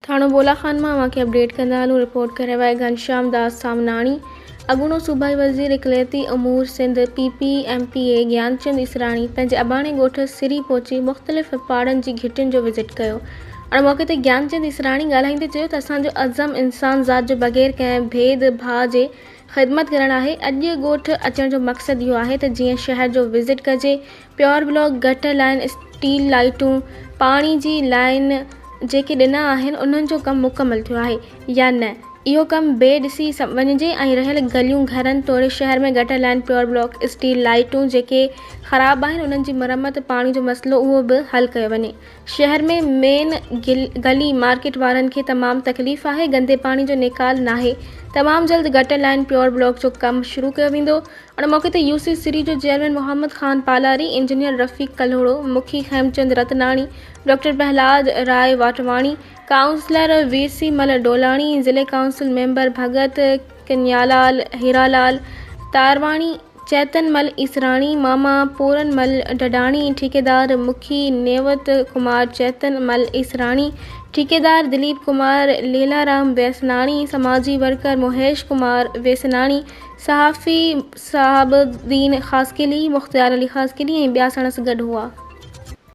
ٿاڻو بولا خان مان اوهان کي اپڊيٽ ڪندا هلون رپورٽ ڪري رهيو آهي گهنشام داس سامناڻي اڳوڻو صوبائي وزير اقليتي امور Sindh P P M P A Gianchand Israni پنهنجي اباڻي ڳوٺ سري پهچي مختلف پاڙن جي گهٽين جو وزٽ ڪيو ان موقعي تي گيانچند اسراڻي ڳالهائيندي چيو ته اسان جو عزم انسان ذات جو بغير ڪنهن ڀيد ڀاء جي خدمت ڪرڻ آهي اڄ ڳوٺ اچڻ جو مقصد اهو آهي ته جيئن شهر جو وزٽ ڪجي paver block, gutter line, steel لائيٽون، پاڻي جي لائين جيڪي ڏنا آهن انهن جو ڪم مڪمل ٿيو آهي يا نه اهو ڪم به ڏسي وڃجي ۽ رهيل گليون گهرن توڙي شهر ۾ gutter line pure block steel لائيٽون جيڪي خراب آهن انهن جي مرمت پاڻي جو مسئلو اهو به حل ڪيو وڃي شهر ۾ مين گلي مارڪيٽ وارن کي تمام تڪليف آهي گندي پاڻي جو نيڪال ناهي تمام جلد گٽر لائين پيور بلاڪ جو ڪم شروع ڪيو ويندو ان موقعي تي يو سي سري جو چيئرمين محمد خان پالاري، انجنيئر رفيق ڪلهوڙو، مکي Khemchand Ratnani, doctor Prahlad Rai Watwani, councillor Virsi Mal Dolani, ضلعي ڪائونسل ميمبر ڀڳت ڪنيالال هيرالال تارواڻي، چيتن مل ايسراڻي، ماما پورن مل ڊڊاڻي، ٺيڪيدار مکي نيوت ڪمار چيتن مل ايسراڻي، ٺيڪيدار دليپ ڪمار ليلارام ويسناڻي، سماجي ورڪر مهيش ڪمار ويسناڻي، صحافي صاحب الدين خاصخيلي، مختيار علي خاصخيلي ۽ ٻيا ساڻس گڏ هئا.